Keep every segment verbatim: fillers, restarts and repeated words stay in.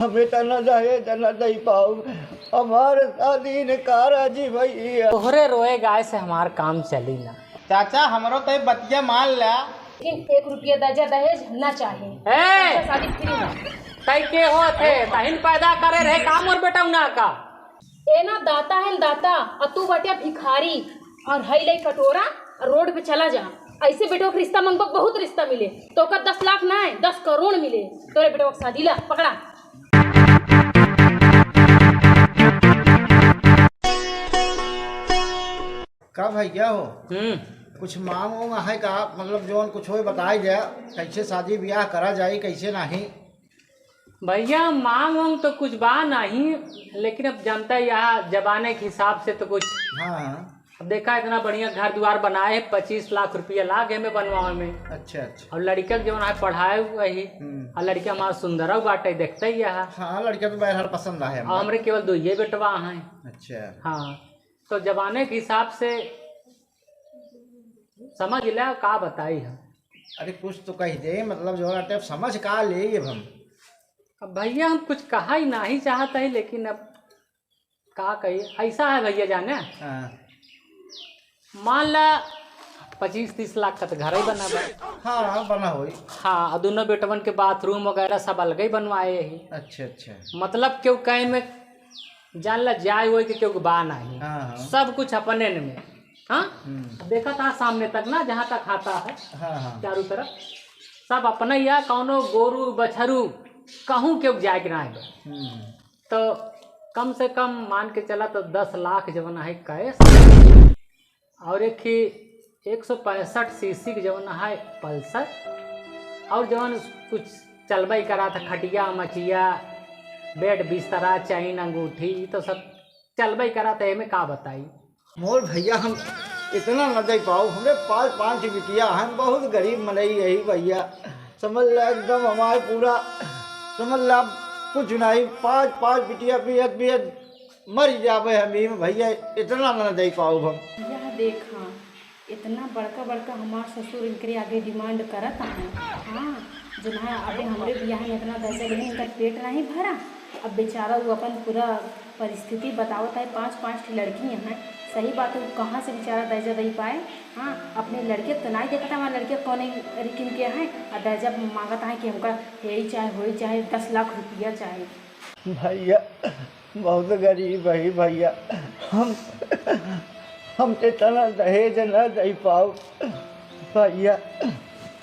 हम इतना दहेज न दे पाऊ, हमार शादी इनकार है जी भैया। तोहरे रोए गाए से हमार काम चली ना। चाचा, हमरो तो बतिया मान ला। लेकिन एक रुपया दहेज, दहेज ना चाहे। ए! अच्छा, शादी फ्री है। तई के होत है? तहिन पैदा करे रहे का मोर बेटौना का? ए ना दाता है न दाता, और तू बटिया भिखारी, और हई लई कटोरा, और रोड पे चला जा। ऐसे बेटवा के रिश्ता मंगबा, बहुत रिश्ता मिले, तो ओकर दस लाख ना है, दस करोड़ मिले। तोरे बेटवा के शादी ला, पकड़ा। का भैया हो? हम्म। कुछ मांग वांग है का? मतलब, जौन कुछ होए, बताई दे, कैसे शादी ब्याह करा जाई, कैसे नहीं? भैया, मांग वांग तो कुछ बा नहीं, लेकिन अब जानता है, यहाँ जमाने के हिसाब से तो कुछ। हाँ, हाँ। अब देखा, इतना बढ़िया घर दुआर बनाए, पच्चीस लाख रुपया लागे में बनवावे में। अच्छा, अच्छा। और लड़का के जौन है, पढ़ाए हुआ ही, हम्म। और लड़का हमारा सुंदर बाटे, देखते ही है। हाँ, लड़का तो बहरहाल पसंद आए और हमरे। हमरे केवल दो ये बेटवा हैं। अच्छा। हाँ, तो जमाने के हिसाब से समझ ले, का बताई हम। अरे, कुछ तो कह दे, मतलब, जो रहते, अब समझ का ले अब हम। अब भैया, हम कुछ कहा ही नहीं चाहत है, लेकिन अब का कही, ऐसा है भैया जाने, हाँ। मान ला, पच्चीस तीस लाख का तो घर ही बना बा। हाँ, हाँ, बना होई। हाँ, और दोनों बेटवन के बाथरूम वगैरह सब अलग ही बनवाए ही। अच्छा, अच्छा। मतलब, केहू कहे में जान ला, जाए होए के केहू के बा नहीं। हाँ, हाँ। सब कुछ अपने न में। हाँ? हम्म। देखा था सामने तक ना, जहाँ तक आता है, हाँ, हाँ। चारों तरफ सब अपने ही है, कौनो गोरू बछरू कहूँ केहू जाए के ना है। हम्म। तो कम से कम मान के चला तो दस लाख जवन है कैश, और एक ही एक सौ पैंसठ सीसी के जवन है पल्सर, और जवन कुछ चलबे करा था, खटिया, मचिया, बेड, बिस्तरा, चैन, अंगूठी, ई तो सब चलबे करा था, एमे का बताई। मोर भैया, हम इतना न दे पाओ, हमरे पास पाँच बिटिया हैं, बहुत गरीब मनई यही भैया, समझ ला, एकदम हमारे पूरा, समझ ला, कुछ नहीं, पाँच, पाँच बिटिया बियत, बियत मर जावे हम, ई में भैया इतना ना दे पाउब हम। यह देखा, इतना बड़का बड़का हमार ससुर इनकरे आगे डिमांड करत हैं। हाँ, जौन है, अबे हमरे बियाह में इतना दहेज लेहन, इनकर पेट नहीं भरा। अब बेचारा वो अपन पूरा परिस्थिति बतावत है, पाँच, पाँच ठे लड़की हैं। सही बात है, वो कहाँ से बेचारा दहेज दे पाए? हाँ, अपने लड़के तो नहीं देखता, हमारे लड़के कौन रिकिम के हैं, और दहेज मांगत हैं कि हमका यही चाहे, होई चाहे, दस लाख रुपया चाहे। भैया, बहुत गरीब है भैया, हम, हम इतना दहेज न दे पाओ भैया।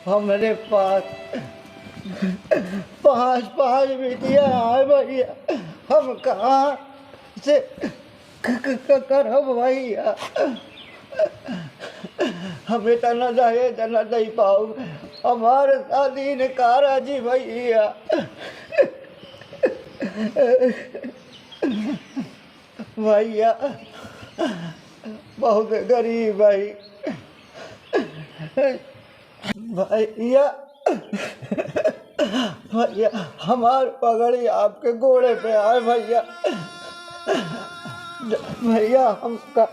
हमरे पास पाँच, पाँच बिटिया है भैया, हम कहाँ से क-, क-, क-, करब भैया? हम इतना दहेज न दे पाओ, हमार शादी इनकार है जी भैया। भैया, बहुत गरीब है भैया। भैया, हमार पगड़ी आपके गोड़े पे आए भैया। भैया, हमका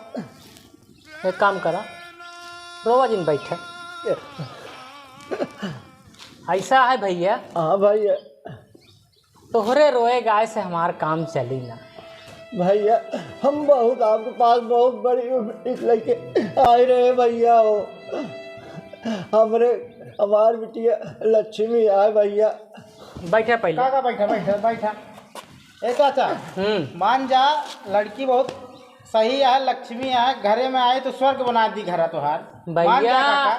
एक काम करा, रोवा जिन, बैठा। ऐसा है भैया। हाँ भैया। तोहरे रोए गाए से हमार काम चली ना। भैया, हम बहुत आपके पास बहुत बड़ी उम्मीद लेके आए रहे भैया हो। हमरे, हमार बिटिया लक्ष्मी आए भैया। बैठा पहले। काका बैठा, बैठा, बैठा। ए चाचा, हम्म। मान जा, लड़की बहुत सही है, लक्ष्मी है, घरे में आई तो स्वर्ग बना दी घरा तोहार। मान जा भैया, काका।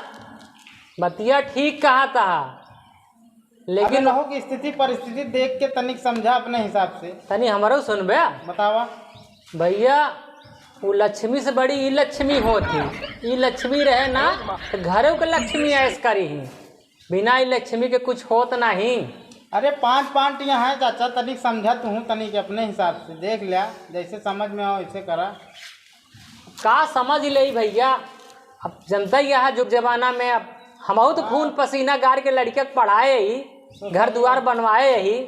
बतिया ठीक कहा था, लेकिन अबे नहो की स्थिति परिस्थिति देख के तनिक समझा अपने हिसाब से। तनी हमरो सुनबे। बतावा। भैया, वो लक्ष्मी से बड़ी ई लक्ष्मी होत ही। ई लक्ष्मी रहे ना, तो घरों के लक्ष्मी ऐस करी ही। बिना ई लक्ष्मी के कुछ होत नहीं। अरे, पाँच पाँच यहाँ है चाचा, तनिक समझा तू, तनिक अपने हिसाब से देख लिया, जैसे समझ में आओ वैसे करा। का समझ ले भैया, अब जनता ही है जुग जमाना में, अब हमहू तो खून पसीना गार के लड़के के पढ़ाए ही, घर दुआर बनवाए ही।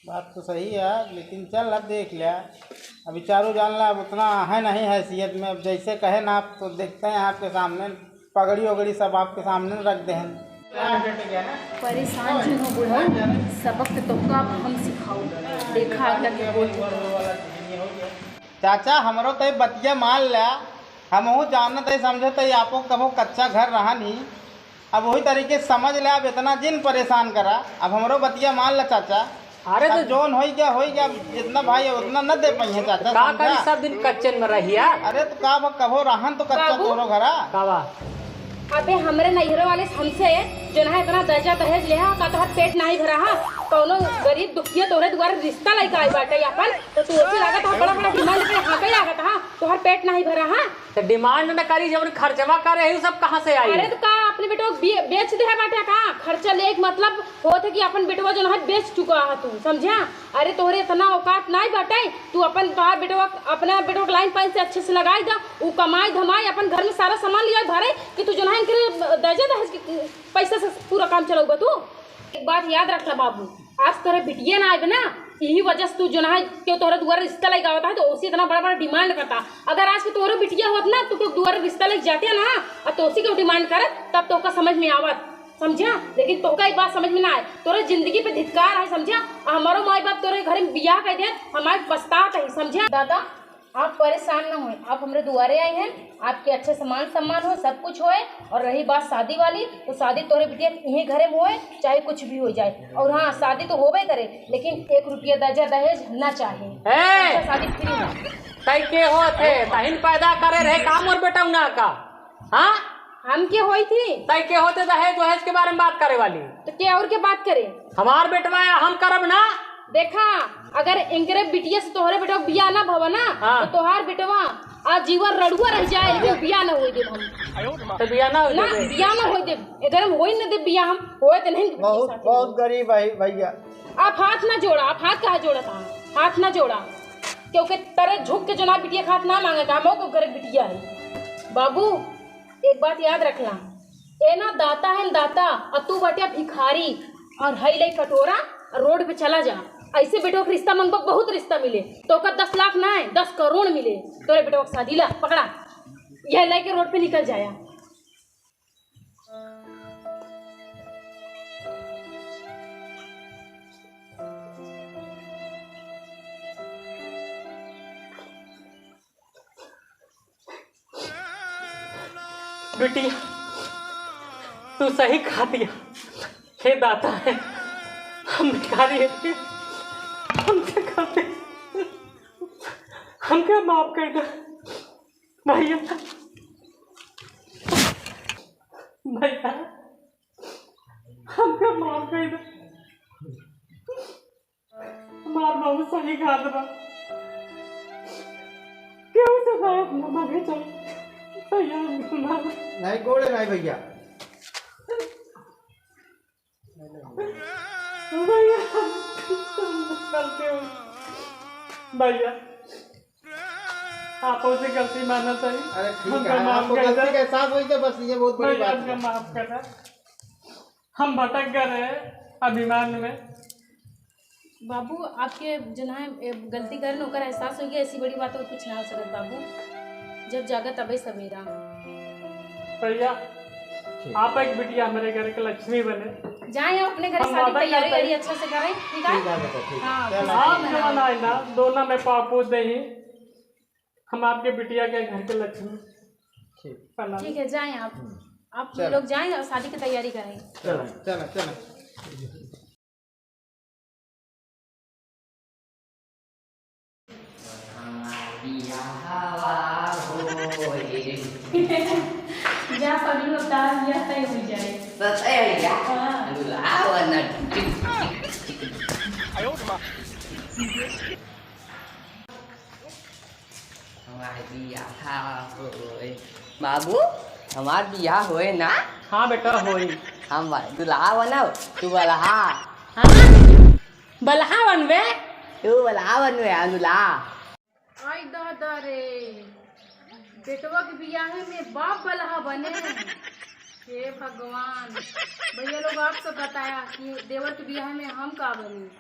बात तो सही है, लेकिन चल अब देख लिया, अभी चारों जान ला, अब उतना है नहीं हैसियत में। अब जैसे कहे ना, आप तो देखते हैं आपके सामने, पगड़ी वगड़ी सब आपके सामने रख दे हैं। परेशान जिन हो बुढ़ऊ, सबक तो तोहका अब हम सिखाऊ। देखा अगला के बोल। चाचा, हमरो तो बतिया मान ल्या, हमहू जानत है, समझत है, आपो कबो कच्चा घर रहन ही। अब वही तरीके से समझ ले, अब इतना जिन परेशान करा, अब हमरो बतिया मान ला चाचा। अरे अब तो जौन होई गया, होई गया, अब जितना भाई है उतना न दे पाई है चाचा, का समझा? करी, सब दिन कच्चन में रहिया। अरे तो का बा, कबो रहन तो कच्चा बाबू। तोरो घरा। का बा? अबे हमरे नैहरे वाले हमसे जौन है इतना दर्जा दहेज लेहा, का तोहर पेट नाही भरा हा? कौनो गरीब दुखिया तोहरे दुआरे रिश्ता लइके आई बाटे अपन, तो तू ओसे लागत हा बड़ा बड़ा डिमांड पे हाँके लागत हा, तोहर पेट नाही भरा हा? तो डिमांड न करी, जवन खर्चवा करे है, उ सब कहाँ से आई? अरे तो का अपने बेटवा बे-, बेच दे है बाटे का? खर्चा ले के मतलब होत है कि अपन बेटवा जौन है बेच चुका है तू, समझा? अरे तोहरे इतना औकात नाई बाटे, तू अपन तोहार बेटवा, अपना बेटवा के लाइन पाइन से अच्छे से लगाई दा, उ कमाई धमाई अपन घर में सारा सामान लिया भरे कि तू जौन है इनके दर्जा दहेज के पैसा से पूरा काम चलउबा तू। एक बात याद रखला बाबू, आज तोहरे बिटिया ना आइबे ना, यही वजह से तू जौन है केहू तोहरे दुआरे रिश्ता लइके आवत है, तो ओसे इतना बड़ा बड़ा डिमांड करता। अगर आज के तोहरो बिटिया होत ना, तू केहू दुआरे रिश्ता लइके जाते ना, और तोसे केहू डिमांड करत, तब तोहका समझ में आवत, समझा? लेकिन तोहका एक बात समझ में ना आए, तोहरे जिंदगी पे धिक्कार है, समझा? और हमारो माई बाप तोहरे घर में बियाह कर दे, हमारे पछतात है, समझा? दादा, आप परेशान न होए, आप हमरे दुआरे आई हैं, आपके अच्छे से मान सम्मान हो, सब कुछ होए। और रही बात शादी वाली, तो शादी तोहरे बिटिया के इहे घरे में होए, चाहे कुछ भी हो जाए। और हाँ, शादी तो होबे करे, लेकिन एक रुपया दर्जा दहेज ना चाहे। ए! अच्छा, शादी फ्री है। तै के होत है? तहिन पैदा करे रहे का मोर बेटौना का? हाँ? हम के होई थी? तै के होते दहेज वहेज के बारे में बात करे वाली? तो के और के बात करे? हमार बेटवा है, हम करब ना। देखा, अगर इनकरे बिटिया से तोहरे बेटवा के बियाह ना भवा ना, हाँ। तो तोहार बेटवा आजीवन रड़ुआ रह जाए, लेकिन बियाह ना होई देब हम। तो बियाह ना होई ना, देबे? बियाह ना होई देब। अगर हम होई ना देब बियाह, हम होए तो नहीं देब बहुत, बिटिया साथे। बहुत गरीब है भैया। आप हाथ ना जोड़ा, आप हाथ काहे जोड़ा था? हाथ ना जोड़ा। क्योंकि तरे झुक के जौन है बिटिया के हाथ ना मांगे का, हम ओके घर के बिटिया है। बाबू, एक बात याद रखला, ए ना दाता है दाता, और तू बाटे भिखारी, और हई ले कटोरा, और रोड पे चला जा। ऐसे बेटवा के रिश्ता मंगबा, बहुत रिश्ता मिले, तोहका दस लाख ना है, दस करोड़ मिले, तोरे बेटवा के शादी ला, पकड़ा, यह लेके रोड पे निकल जाया। बिटिया, तू सही कहा दिया। हे दाता है, हम भिखारी हैं, हमसे गलती, हमके माफ कर दे भैया, भैया, हमके माफ कर दे। हमार बाबू सही कहत बा। केहू से ना अपना मांगे जाए। भैया, ना। नहीं, गोड़े नहीं भैया। भैया, गलती हो। भैया, आप उसे गलती मानत है। अरे ठीक हमका है, माफ आपको कर गलती दे। का एहसास होई तो बस ये बहुत बड़ी भैया, बात हमका है। माफ कर दे। हम भटक गए रहे अभिमान में। बाबू, आपके जौन है, ए, गलती करन, ओकर एहसास हो गया, ऐसी बड़ी बात और कुछ ना हो सकत बाबू। जब जागा तबे सवेरा। भैया, ठीक। आप एक बिटिया हमारे घर के लक्ष्मी बने। जाए, आप अपने घर हम शादी वादा तैयारी करते हैं। करिए, अच्छा से करें, ठीक है? ठीक है बेटा, ठीक है। हाँ, चलो। आप जो बनाए ना, दोनों में पापू दे ही। हम आपके बिटिया के घर के लक्ष्मी। ठीक। प्रणाम। ठीक है, जाएं आप। हम्म। आप चलो। लोग जाएं और शादी की तैयारी करें। चलो, चलो, चलो। जा पगलू, अब तारा बियाह तय हो जाए। तो तय हो गया? हाँ। दुल्हा बनना। हमार बियाह होए। बाबू, हमार बियाह होए ना? हाँ बेटा, होई। हम दुल्हा बनब, तू बलहा। हाँ? बलहा बनबे? तू बलहा बनबे, हम दुल्हा। आई दादा रे, बेटवा के बियाहे में बाप बलहा बने। हे भगवान, भैया लोग आप सब बताया कि देवर के बियाहे में हम का बनी?